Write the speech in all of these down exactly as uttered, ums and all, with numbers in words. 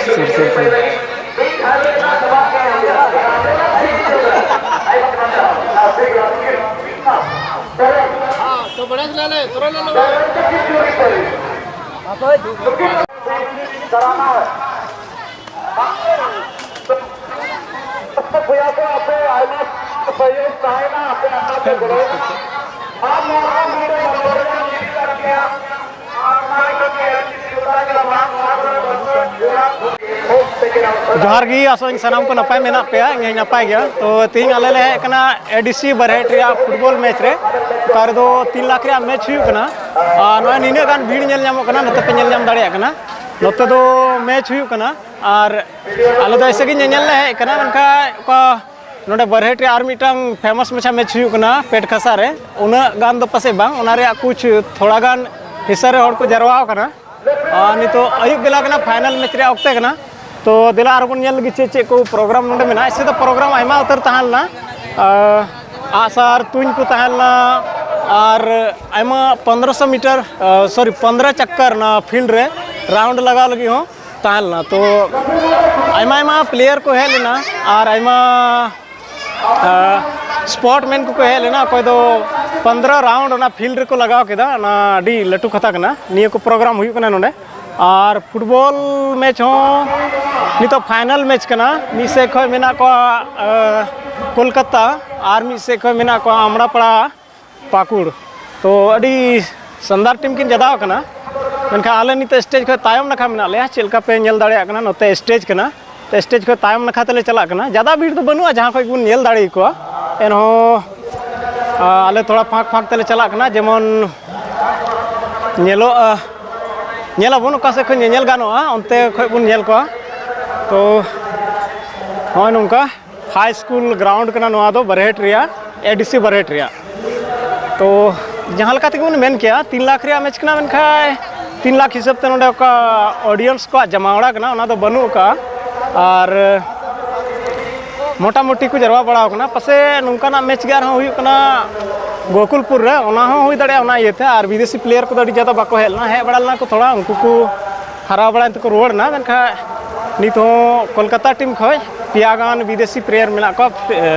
ᱥᱩᱨ ᱥᱩᱨ ᱥᱩᱨ᱾ हाँ, तो बढ़िया से ले ले, तुरंत ले लो। ᱡᱚᱦᱟᱨ ᱜᱮ, ᱟᱥᱚᱜ ᱟᱹᱧ ᱥᱟᱱᱟᱢ ᱠᱚ ᱱᱟᱯᱟᱭ ᱢᱮᱱᱟᱜ ᱯᱮᱭᱟ, ᱤᱧ ᱦᱚᱸ ᱱᱟᱯᱟᱭ ᱜᱮᱭᱟ᱾ ᱛᱚ, ᱛᱮᱦᱮᱧ ᱟᱞᱮ ᱞᱮ ᱦᱮᱡ ᱟᱠᱟᱱᱟ ᱮ ᱰᱤ ᱥᱤ ᱵᱟᱨᱦᱮᱴ ᱨᱮᱭᱟᱜ ᱯᱷᱩᱴᱵᱚᱞ ᱢᱮᱪ ᱨᱮ᱾ ᱚᱠᱟ ᱨᱮᱫᱚ ᱛᱤᱱ ᱞᱟᱠᱷ ᱨᱮᱭᱟᱜ ᱢᱮᱪ ᱦᱩᱭᱩᱜ ᱠᱟᱱᱟ᱾ ᱟᱨ ᱱᱚᱜᱼᱚᱭ ᱱᱤᱱᱟᱹᱜ ᱜᱟᱱ ᱵᱷᱤᱲ ᱧᱮᱞ ᱧᱟᱢᱚᱜ ᱠᱟᱱᱟ, ᱱᱚᱛᱮ ᱯᱮ ᱧᱮᱞ ᱧᱟᱢ ᱫᱟᱲᱮᱭᱟᱜ ᱠᱟᱱᱟ᱾ ᱱᱚᱛᱮ ᱫᱚ ᱢᱮᱪ ᱦᱩᱭᱩᱜ ᱠᱟᱱᱟ ᱟᱨ ᱟᱞᱮ ᱫᱚ ᱮᱭᱥᱮ ᱜᱮ ᱧᱮᱧᱮᱞ ᱞᱮ ᱦᱮᱡ ᱟᱠᱟᱱᱟ, ᱢᱮᱱᱠᱷᱟᱱ ᱚᱠᱟ ᱱᱚᱰᱮ ᱵᱟᱨᱦᱮᱴ ᱨᱮ ᱟᱨ ᱢᱤᱫᱴᱟᱝ ᱯᱷᱮᱢᱟᱥ ᱢᱟᱪᱷᱟ ᱢᱮᱪ ᱦᱩᱭᱩᱜ ᱠᱟᱱᱟ ᱯᱮᱴ ᱠᱷᱟᱥᱟ ᱨᱮ, ᱩᱱᱟᱹᱜ ᱜᱟᱱ ᱫᱚ ᱯᱟᱥᱮᱡ ᱵᱟᱝ, ᱚᱱᱟ ᱨᱮᱭᱟᱜ ᱠᱩᱪ ᱛᱷᱚᱲᱟ ᱜᱟᱱ ᱦᱤᱥᱟᱹ ᱨᱮ ᱦᱚᱲ ᱠᱚ ᱡᱟᱨᱣᱟ ᱟᱠᱟᱱᱟ᱾ ᱟᱨ ᱱᱤᱛᱚᱜ ᱟᱹᱭᱩᱵ ᱵᱮᱞᱟ ᱠᱟᱱᱟ, ᱯᱷᱟᱭᱱᱟᱞ ᱢᱮᱪ ᱨᱮᱭᱟᱜ ᱚᱠᱛᱮ ᱠᱟᱱᱟ᱾ ᱛᱚ ᱫᱮᱞᱟ ᱟᱨᱦᱚᱸ ᱵᱚᱱ ᱧᱮᱞ ᱞᱮᱜᱮ ᱪᱮᱫ ᱪᱮᱫ ᱠᱚ ᱯᱨᱳᱜᱨᱟᱢ ᱱᱚᱰᱮ ᱢᱮᱱᱟᱜᱼᱟ᱾ ᱮᱭᱥᱮ ᱫᱚ ᱯᱨᱳᱜᱨᱟᱢ ᱟᱭᱢᱟ ᱩᱛᱟᱹᱨ ᱛᱟᱦᱮᱸ ᱞᱮᱱᱟ, ᱟᱨ ᱟᱜᱼᱥᱟᱨ ᱛᱩᱧ ᱠᱚ ᱛᱟᱦᱮᱸ ᱞᱮᱱᱟ, ᱟᱨ ᱟᱭᱢᱟ ᱯᱚᱱᱫᱽᱨᱚᱥᱚ ᱢᱤᱴᱟᱨ, ᱥᱚᱨᱤ, ᱯᱚᱱᱫᱽᱨᱚ ᱪᱟᱠᱠᱟᱨ ᱚᱱᱟ ᱯᱷᱤᱞᱰ ᱨᱮ ᱨᱟᱣᱩᱱᱰ ᱞᱟᱜᱟᱣ ᱞᱟᱹᱜᱤᱫ ᱦᱚᱸ ᱛᱟᱦᱮᱸ ᱞᱮᱱᱟ᱾ ᱛᱚ ᱟᱭᱢᱟ ᱟᱭᱢᱟ ᱯᱞᱮᱭᱟᱨ ᱠᱚ ᱦᱮᱡ ᱞᱮᱱᱟ ᱟᱨ ᱟᱭᱢᱟ ᱥᱯᱳᱨᱴ ᱢᱮᱱ ᱠᱚᱠᱚ ᱦᱮᱡ ᱞᱮᱱᱟ, ᱚᱠᱚᱭ ᱫᱚ ᱯᱚᱱᱫᱽᱨᱚ ᱨᱟᱣᱩᱱᱰ ᱚᱱᱟ ᱯᱷᱤᱞᱰ ᱨᱮᱠᱚ ᱞᱟᱜᱟᱣ ᱠᱮᱫᱟ᱾ ᱚᱱᱟ ᱟᱹᱰᱤ ᱞᱟᱹᱴᱩ ᱠᱟᱛᱷᱟ ᱠᱟᱱᱟ, ᱱᱤᱭᱟᱹ ᱠᱚ ᱯᱨᱳᱜᱨᱟᱢ ᱦᱩᱭᱩᱜ ᱠᱟᱱᱟ ᱱᱚᱰᱮ᱾ ᱟᱨ ᱯᱷᱩᱴᱵᱚᱞ ᱢᱮᱪ ᱦᱚᱸ ᱱᱤᱛᱚᱜ ᱯᱷᱟᱭᱱᱟᱞ ᱢᱮᱪ ᱠᱟᱱᱟ᱾ ᱢᱤᱫ ᱥᱮᱫ ᱠᱷᱚᱱ ᱢᱮᱱᱟᱜ ᱠᱚᱣᱟ ᱠᱳᱞᱠᱟᱛᱟ, ᱟᱨ ᱢᱤᱫ ᱥᱮᱫ ᱠᱷᱚᱱ ᱢᱮᱱᱟᱜ ᱠᱚᱣᱟ ᱟᱢᱲᱟᱯᱟᱲᱟ, ᱯᱟᱹᱠᱩᱲ᱾ ᱛᱚ ᱟᱹᱰᱤ ᱥᱟᱱᱫᱟᱨ ᱴᱤᱢ ᱠᱤᱱ ᱡᱟᱫᱟᱣ ᱠᱟᱱᱟ, ᱢᱮᱱᱠᱷᱟᱱ ᱟᱞᱮ ᱱᱤᱛᱚᱜ ᱥᱴᱮᱡᱽ ᱠᱷᱚᱱ ᱛᱟᱭᱚᱢ ᱱᱟᱠᱷᱟ ᱢᱮᱱᱟᱜ ᱞᱮᱭᱟ᱾ ᱪᱮᱫ ᱞᱮᱠᱟ ᱯᱮ ᱧᱮᱞ ᱫᱟᱲᱮᱭᱟᱜ ᱠᱟᱱᱟ, ᱱᱚᱛᱮ ᱥᱴᱮᱡᱽ ᱠᱟᱱᱟ, ᱛᱚ ᱥᱴᱮᱡᱽ ᱠᱷᱚᱱ ᱛᱟᱭᱚᱢ ᱱᱟᱠᱷᱟ ᱛᱮᱞᱮ ᱪᱟᱞᱟᱜ ᱠᱟᱱᱟ᱾ ᱡᱟᱫᱟ ᱵᱷᱤᱲ ᱫᱚ ᱵᱟᱹᱱᱩᱜᱼᱟ, ᱡᱟᱦᱟᱸ ᱠᱷᱚᱱ ᱵᱚᱱ ᱧᱮᱞ ᱫᱟᱲᱮ ᱟᱠᱚᱣᱟ᱾ ᱮᱱᱦᱚᱸ ᱟ, ᱟᱞᱮ ᱛᱷᱚᱲᱟ ᱯᱷᱟᱸᱠ ᱯᱷᱟᱸᱠ ᱛᱮᱞᱮ ᱪᱟᱞᱟᱜ ᱠᱟᱱᱟ, ᱡᱮᱢᱚᱱ ᱧᱮᱞᱚᱜᱼᱟ, ᱧᱮᱞᱟᱵᱚᱱ ᱚᱠᱟ ᱥᱮᱫ ᱠᱷᱚᱱ ᱧᱮᱧᱮᱞ ᱜᱟᱱᱚᱜᱼᱟ, ᱚᱱᱛᱮ ᱠᱷᱚᱱ ᱵᱚᱱ ᱧᱮᱞ ᱠᱚᱣᱟ᱾ ᱛᱚ ᱱᱚᱜᱼᱚᱭ ᱱᱚᱝᱠᱟ ᱦᱟᱭ ᱥᱠᱩᱞ ᱜᱨᱟᱣᱩᱱᱰ ᱠᱟᱱᱟ ᱱᱚᱣᱟ ᱫᱚ, ᱵᱟᱨᱦᱮᱴ ᱨᱮᱭᱟᱜ, ᱮ ᱰᱤ ᱥᱤ ᱵᱟᱨᱦᱮᱴ ᱨᱮᱭᱟᱜ᱾ ᱛᱚ ᱡᱟᱦᱟᱸ ᱞᱮᱠᱟ ᱛᱮᱜᱮ ᱵᱚᱱ ᱢᱮᱱ ᱠᱮᱭᱟ, ᱛᱤᱱ ᱞᱟᱠᱷ ᱨᱮᱭᱟᱜ ᱢᱮᱪ ᱠᱟᱱᱟ, ᱢᱮᱱᱠᱷᱟᱱ ᱛᱤᱱ ᱞᱟᱠᱷ ᱦᱤᱥᱟᱹᱵ ᱛᱮ ᱱᱚᱰᱮ ᱚᱠᱟ ᱚᱰᱤᱭᱮᱱᱥ ᱠᱚᱣᱟᱜ ᱡᱟᱢᱟᱣᱲᱟ ᱠᱟᱱᱟ, ᱚᱱᱟ ᱫᱚ ᱵᱟᱹᱱᱩᱜ ᱟᱠᱟᱫᱼᱟ᱾ ᱟᱨ ᱢᱚᱴᱟᱢᱩᱴᱤ ᱠᱚ ᱡᱟᱨᱣᱟ ᱵᱟᱲᱟ ᱟᱠᱟᱱᱟ᱾ ᱯᱟᱥᱮᱡ ᱱᱚᱝᱠᱟᱱᱟᱜ ᱢᱮᱪ ᱜᱮ ᱟᱨᱦᱚᱸ ᱦᱩᱭᱩᱜ ᱠᱟᱱᱟ ᱜᱳᱠᱩᱞᱯᱩᱨ ᱨᱮ, ᱚᱱᱟ ᱦᱚᱸ ᱦᱩᱭ ᱫᱟᱲᱮᱭᱟᱜᱼᱟ᱾ ᱚᱱᱟ ᱤᱭᱟᱹᱛᱮ ᱟᱨ ᱵᱤᱫᱮᱥᱤ ᱯᱞᱮᱭᱟᱨ ᱠᱚᱫᱚ ᱟᱹᱰᱤ ᱡᱟᱫᱟ ᱵᱟᱠᱚ ᱦᱮᱡ ᱞᱮᱱᱟ, ᱦᱮᱡ ᱵᱟᱲᱟ ᱞᱮᱱᱟ ᱠᱚ ᱛᱷᱚᱲᱟ, ᱩᱱᱠᱩ ᱠᱚ ᱦᱟᱨᱟᱣ ᱵᱟᱲᱟᱭᱮᱱ ᱛᱮᱠᱚ ᱨᱩᱣᱟᱹᱲ ᱮᱱᱟ᱾ ᱢᱮᱱᱠᱷᱟᱱ ᱱᱤᱛ ᱦᱚᱸ ᱠᱳᱞᱠᱟᱛᱟ ᱴᱤᱢ ᱠᱷᱚᱱ ᱯᱮᱭᱟ ᱜᱟᱱ ᱵᱤᱫᱮᱥᱤ ᱯᱞᱮᱭᱟᱨ ᱢᱮᱱᱟᱜ ᱠᱚᱣᱟ,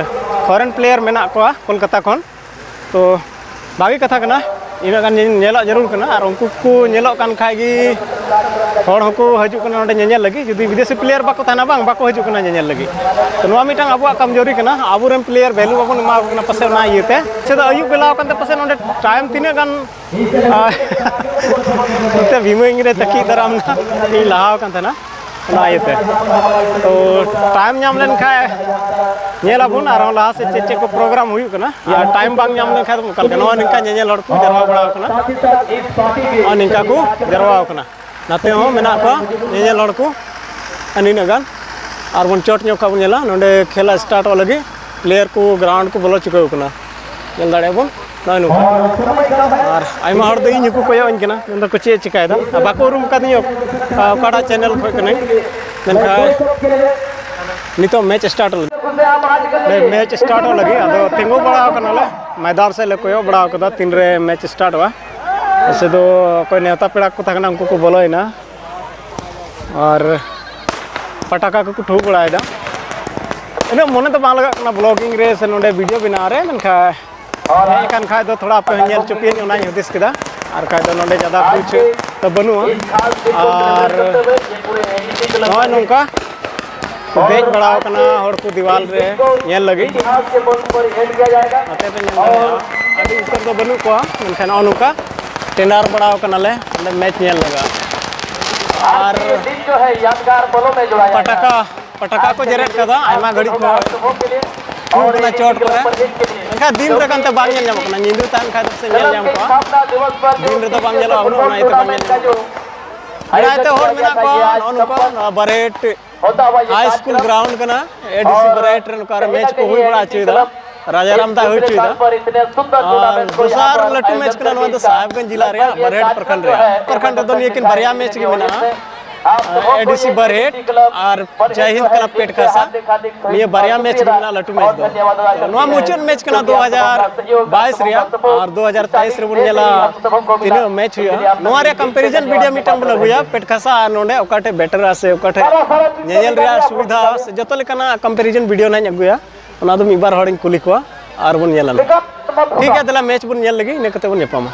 ᱯᱷᱚᱨᱮᱱ ᱯᱞᱮᱭᱟᱨ ᱢᱮᱱᱟᱜ ᱠᱚᱣᱟ ᱠᱳᱞᱠᱟᱛᱟ ᱠᱷᱚᱱ᱾ ᱛᱚ ᱵᱷᱟᱜᱮ ᱠᱟᱛᱷᱟ ᱠᱟᱱᱟ, ᱤᱱᱟᱹᱜ ᱜᱟᱱ ᱧᱮ- ᱧᱮᱞᱚᱜ ᱡᱟᱹᱨᱩᱲ ᱠᱟᱱᱟ᱾ ᱟᱨ ᱩᱱᱠᱩ ᱠᱚ ᱧᱮᱞᱚᱜ ᱠᱟᱱ ᱠᱷᱟᱡ ᱜᱮ ᱦᱚᱲ ᱦᱚᱸᱠᱚ ᱦᱤᱡᱩᱜ ᱠᱟᱱᱟ ᱱᱚᱰᱮ ᱧᱮᱧᱮᱞ ᱞᱟᱹᱜᱤᱫ᱾ ᱡᱩᱫᱤ ᱵᱤᱫᱮᱥᱤ ᱯᱞᱮᱭᱟᱨ ᱵᱟᱠᱚ ᱛᱟᱦᱮᱱᱟ, ᱵᱟᱝ ᱵᱟᱠᱚ ᱦᱤᱡᱩᱜ ᱠᱟᱱᱟ ᱧᱮᱧᱮᱞ ᱞᱟᱹᱜᱤᱫ᱾ ᱛᱚ ᱱᱚᱣᱟ ᱢᱤᱫᱴᱟᱝ ᱟᱵᱚᱣᱟᱜ ᱠᱚᱢᱡᱳᱨᱤ ᱠᱟᱱᱟ, ᱟᱵᱚᱨᱮᱱ ᱯᱞᱮᱭᱟᱨ ᱵᱷᱮᱞᱩ ᱵᱟᱵᱚᱱ ᱮᱢᱟ ᱠᱚ ᱠᱟᱱᱟ ᱯᱟᱥᱮᱡ ᱚᱱᱟ ᱤᱭᱟᱹᱛᱮ᱾ ᱥᱮ ᱫᱚ ᱟᱹᱭᱩᱵ ᱵᱮᱞᱟ ᱟᱠᱟᱱ ᱛᱮ ᱯᱟᱥᱮᱡ ᱱᱚᱰᱮ ᱴᱟᱭᱤᱢ ᱛᱤᱱᱟᱹᱜ ᱜᱟᱱ ᱟᱨ ᱱᱚᱛᱮ ᱵᱷᱤᱢᱟᱹ ᱤᱧ ᱨᱮ ᱛᱟᱹᱠᱤᱡ ᱫᱟᱨᱟᱢ ᱱᱟ, ᱤᱧ ᱞᱟᱦᱟ ᱟᱠᱟᱱ ᱛᱟᱦᱮᱱᱟ ᱚᱱᱟ ᱤᱭᱟᱹᱛᱮ᱾ ᱛᱚ ᱴᱟᱭᱤᱢ ᱧᱟᱢ ᱞᱮᱱᱠᱷᱟᱡ ᱧᱮᱞ ᱟᱵᱚᱱ ᱟᱨᱦᱚᱸ ᱞᱟᱦᱟ ᱥᱮᱫ ᱪᱮᱫ ᱪᱮᱫ ᱠᱚ ᱯᱨᱳᱜᱨᱟᱢ ᱦᱩᱭᱩᱜ ᱠᱟᱱᱟ᱾ ᱟᱨ ᱴᱟᱭᱤᱢ ᱵᱟᱝ ᱧᱟᱢ ᱞᱮᱱᱠᱷᱟᱡ ᱫᱚ ᱚᱠᱟ ᱞᱮᱠᱟ? ᱱᱚᱜᱼᱚᱭ ᱱᱤᱝᱠᱟ ᱧᱮᱧᱮᱞ ᱦᱚᱲ ᱠᱚ ᱡᱟᱨᱣᱟ ᱵᱟᱲᱟ ᱟᱠᱟᱱᱟ, ᱱᱚᱜᱼᱚᱭ ᱱᱤᱝᱠᱟ ᱠᱚ ᱡᱟᱨᱣᱟ ᱟᱠᱟᱱᱟ᱾ ᱱᱟᱛᱮ ᱦᱚᱸ ᱢᱮᱱᱟᱜ ᱠᱚᱣᱟ ᱧᱮᱧᱮᱞ ᱦᱚᱲ ᱠᱚ ᱱᱤᱱᱟᱹᱜ ᱜᱟᱱ᱾ ᱟᱨ ᱵᱚᱱ ᱪᱚᱴ ᱧᱚᱜ ᱠᱷᱚᱱ ᱵᱚᱱ ᱧᱮᱞᱟ, ᱱᱚᱰᱮ ᱠᱷᱮᱞᱟ ᱥᱴᱟᱨᱴᱚᱜ ᱞᱟᱹᱜᱤᱫ ᱯᱞᱮᱭᱟᱨ ᱠᱚ ᱜᱨᱟᱣᱩᱱᱰ ᱠᱚ ᱵᱚᱞᱚ ᱪᱩᱠᱟᱹᱣ ᱠᱟᱱᱟ, ᱧᱮᱞ ᱫᱟᱲᱮᱭᱟᱜ ᱵᱚᱱ ᱱᱚᱜᱼᱚᱭ ᱱᱚᱝᱠᱟ᱾ ᱟᱨ ᱟᱭᱢᱟ ᱦᱚᱲ ᱫᱚ ᱤᱧ ᱦᱚᱸᱠᱚ ᱠᱚᱭᱚᱜ ᱟᱹᱧ ᱠᱟᱱᱟ, ᱢᱮᱱᱫᱟ ᱠᱚ ᱪᱮᱫ ᱮ ᱪᱤᱠᱟᱹᱭᱮᱫᱟ? ᱟᱨ ᱵᱟᱠᱚ ᱩᱨᱩᱢ ᱠᱟᱫᱤᱧᱟ ᱚᱠᱟᱴᱟᱜ ᱪᱮᱱᱮᱞ ᱠᱷᱚᱱ ᱠᱟᱹᱱᱟᱹᱧ, ᱢᱮᱱᱠᱷᱟᱱ ᱱᱤᱛᱚᱜ ᱢᱮᱪ ᱥᱴᱟᱨᱴ ᱞᱟᱹᱜᱤᱫ, ᱢᱮᱪ ᱥᱴᱟᱨᱴᱚᱜ ᱞᱟᱹᱜᱤᱫ᱾ ᱟᱫᱚ ᱛᱤᱸᱜᱩ ᱵᱟᱲᱟ ᱟᱠᱟᱱᱟᱞᱮ, ᱢᱚᱭᱫᱟᱱ ᱥᱮᱫ ᱞᱮ ᱠᱚᱭᱚᱜ ᱵᱟᱲᱟ ᱟᱠᱟᱫᱟ ᱛᱤᱱᱨᱮ ᱢᱮᱪ ᱥᱴᱟᱨᱴᱚᱜᱼᱟ᱾ ᱥᱮ ᱫᱚ ᱚᱠᱚᱭ ᱱᱮᱣᱛᱟ ᱯᱮᱲᱟ ᱠᱚ ᱛᱟᱦᱮᱸ ᱠᱟᱱᱟ, ᱩᱱᱠᱩ ᱠᱚ ᱵᱚᱞᱚᱭᱮᱱᱟ ᱟᱨ ᱯᱟᱴᱟᱠᱟ ᱠᱚᱠᱚ ᱴᱷᱩ ᱵᱟᱲᱟᱭᱮᱫᱟ᱾ ᱩᱱᱟᱹᱜ ᱢᱚᱱᱮ ᱫᱚ ᱵᱟᱝ ᱞᱟᱜᱟᱜ ᱠᱟᱱᱟ ᱵᱞᱚᱜᱤᱝ ᱨᱮ ᱥᱮ ᱱᱚᱰᱮ ᱵᱷᱤᱰᱤᱭᱳ ᱵᱮᱱᱟᱣ ᱨᱮ, ᱢᱮᱱᱠᱷᱟᱱ ᱦᱮᱡ ᱟᱠᱟᱱ ᱠᱷᱟᱡ ᱫᱚ ᱛᱷᱚᱲᱟ ᱟᱯᱮ ᱦᱚᱸ ᱧᱮᱞ ᱦᱚᱪᱚ ᱯᱮᱭᱟᱹᱧ, ᱚᱱᱟᱧ ᱦᱩᱫᱤᱥ ᱠᱮᱫᱟ᱾ ᱟᱨ ᱠᱷᱟᱡ ᱫᱚ ᱱᱚᱰᱮ ᱡᱟᱫᱟ ᱠᱩᱪ ᱫᱚ ᱵᱟᱹᱱᱩᱜᱼᱟ᱾ ᱟᱨ ᱱᱚᱜᱼᱚᱭ ᱱᱚᱝᱠᱟ ᱠᱚ ᱫᱮᱡ ᱵᱟᱲᱟᱣ ᱠᱟᱱᱟ ᱦᱚᱲ ᱠᱚ ᱫᱮᱣᱟᱞ ᱨᱮ ᱧᱮᱞ ᱞᱟᱹᱜᱤᱫ᱾ ᱱᱚᱛᱮ ᱯᱮ ᱧᱮᱞ ᱫᱟᱲᱮᱭᱟᱜᱼᱟ, ᱟᱹᱰᱤ ᱩᱛᱟᱹᱨ ᱫᱚ ᱵᱟᱹᱱᱩᱜ ᱠᱚᱣᱟ, ᱢᱮᱱᱠᱷᱟᱱ ᱱᱚᱜᱼᱚ ᱱᱚᱝᱠᱟ ᱴᱮᱸᱰᱟᱨ ᱵᱟᱲᱟᱣ ᱠᱟᱱᱟᱞᱮ ᱚᱸᱰᱮ ᱢᱮᱪ ᱧᱮᱞ ᱞᱟᱹᱜᱤᱫ᱾ ᱟᱨ ᱯᱟᱴᱟᱠᱟ, ᱯᱟᱴᱟᱠᱟ ᱠᱚ ᱡᱮᱨᱮᱫ ᱠᱟᱫᱟ ᱟᱭᱢᱟ ᱜᱷᱟᱹᱲᱤᱡ ᱠᱷᱚᱱ᱾ ᱦᱩᱭᱩᱜ ᱠᱟᱱᱟ ᱪᱚᱴ ᱠᱚᱨᱮ, ᱢᱮᱱᱠᱷᱟᱱ ᱫᱤᱱ ᱨᱮ ᱠᱟᱱᱛᱮ ᱵᱟᱝ ᱧᱮᱞ ᱧᱟᱢᱚᱜ ᱠᱟᱱᱟ, ᱧᱤᱫᱟᱹ ᱛᱟᱦᱮᱱ ᱠᱷᱟᱡ ᱫᱚ ᱯᱟᱥᱮᱡ ᱧᱮᱞ ᱧᱟᱢ ᱠᱚᱜᱼᱟ᱾ ᱫᱤᱱ ᱨᱮᱫᱚ ᱵᱟᱝ ᱧᱮᱞᱚᱜᱼᱟ ᱩᱱᱟᱹᱜ, ᱚᱱᱟ ᱤᱭᱟᱹᱛᱮ ᱵᱟᱝ ᱧᱮᱞ ᱧᱟᱢᱚᱜ ᱠᱟᱱᱟ᱾ ᱚᱱᱟ ᱤᱭᱟᱹᱛᱮ ᱦᱚᱲ ᱢᱮᱱᱟᱜ ᱠᱚᱣᱟ ᱱᱚᱜᱼᱚ ᱱᱚᱝᱠᱟ, ᱱᱚᱣᱟ ᱵᱟᱨᱮᱴ ᱦᱟᱭ ᱥᱠᱩᱞ ᱜᱨᱟᱣᱩᱱᱰ ᱠᱟᱱᱟ, ᱮᱰᱤᱥᱤ ᱵᱟᱨᱮᱴ ᱨᱮ ᱱᱚᱝᱠᱟ ᱨᱮ ᱢᱮᱪ ᱠᱚ ᱦᱩᱭ ᱵᱟᱲᱟ ᱦᱚᱪᱚᱭᱮᱫᱟ, ᱨᱟᱡᱟᱨᱟᱢ ᱫᱟ ᱦᱩᱭ ᱦᱚᱪᱚᱭᱮᱫᱟ᱾ ᱟᱨ ᱫᱚᱥᱟᱨ ᱞᱟᱹᱴᱩ ᱢᱮᱪ ᱠᱟᱱᱟ ᱱᱚᱣᱟ ᱫᱚ ᱥᱟᱦᱮᱵᱽᱜᱚᱸᱡᱽ ᱡᱮᱞᱟ ᱨᱮᱭᱟᱜ ᱵᱟᱨᱮᱴ ᱯᱨᱚᱠᱷᱚᱸᱰ ᱨᱮᱭᱟᱜ, ᱯᱨᱚᱠᱷᱚᱸᱰ ᱨᱮᱫᱚ ᱱᱤᱭᱟᱹ ᱠᱤᱱ ᱵᱟᱨᱭᱟ ᱢᱮᱪ ᱜᱮ ᱢᱮᱱᱟᱜᱼᱟ᱾ ᱮᱰᱤᱥᱤ ᱵᱟᱨᱦᱮᱴ ᱟᱨ ᱡᱟᱭ ᱦᱤᱱᱫ ᱠᱞᱟᱵᱽ ᱯᱮᱴ ᱠᱷᱟᱥᱟ, ᱱᱤᱭᱟᱹ ᱵᱟᱨᱭᱟ ᱢᱮᱪ ᱨᱮᱱᱟᱜ ᱞᱟᱹᱴᱩ ᱢᱮᱪ ᱫᱚ᱾ ᱱᱚᱣᱟ ᱢᱩᱪᱟᱹᱫ ᱢᱮᱪ ᱠᱟᱱᱟ ᱫᱩ ᱦᱟᱡᱟᱨ ᱵᱟᱭᱤᱥ ᱨᱮᱭᱟᱜ, ᱟᱨ ᱫᱩ ᱦᱟᱡᱟᱨ ᱛᱮᱭᱤᱥ ᱨᱮᱵᱚᱱ ᱧᱮᱞᱟ ᱛᱤᱱᱟᱹᱜ ᱢᱮᱪ ᱦᱩᱭᱩᱜᱼᱟ᱾ ᱱᱚᱣᱟ ᱨᱮᱭᱟᱜ ᱠᱚᱢᱯᱮᱨᱤᱡᱚᱱ ᱵᱷᱤᱰᱤᱭᱳ ᱢᱤᱫᱴᱟᱝ ᱵᱚᱱ ᱟᱹᱜᱩᱭᱟ, ᱯᱮᱴ ᱠᱷᱟᱥᱟ ᱟᱨ ᱱᱚᱰᱮ ᱚᱠᱟ ᱴᱷᱮᱡ ᱵᱮᱴᱟᱨᱟ ᱥᱮ ᱚᱠᱟ ᱴᱷᱮᱡ ᱧᱮᱧᱮᱞ ᱨᱮᱭᱟᱜ ᱥᱩᱵᱤᱫᱷᱟ ᱥᱮ ᱡᱚᱛᱚ ᱞᱮᱠᱟᱱᱟᱜ ᱠᱚᱢᱯᱮᱨᱤᱡᱚᱱ ᱵᱷᱤᱰᱤᱭᱳ ᱱᱟᱦᱟᱜ ᱤᱧ ᱟᱹᱜᱩᱭᱟ᱾ ᱚᱱᱟ ᱫᱚ ᱢᱤᱫ ᱵᱟᱨ ᱦᱚᱲᱤᱧ ᱠᱩᱞᱤ ᱠᱚᱣᱟ ᱟᱨ ᱵᱚᱱ ᱧᱮᱞᱟ ᱱᱟᱦᱟᱜ᱾ ᱴᱷᱤᱠ ᱜᱮᱭᱟ, ᱫᱮᱞᱟ ᱢᱮᱪ ᱵᱚᱱ ᱧᱮᱞ ᱞᱮᱜᱮ, ᱤᱱᱟᱹ ᱠᱟᱛᱮ ᱵᱚᱱ ᱧᱟᱯᱟᱢᱟ᱾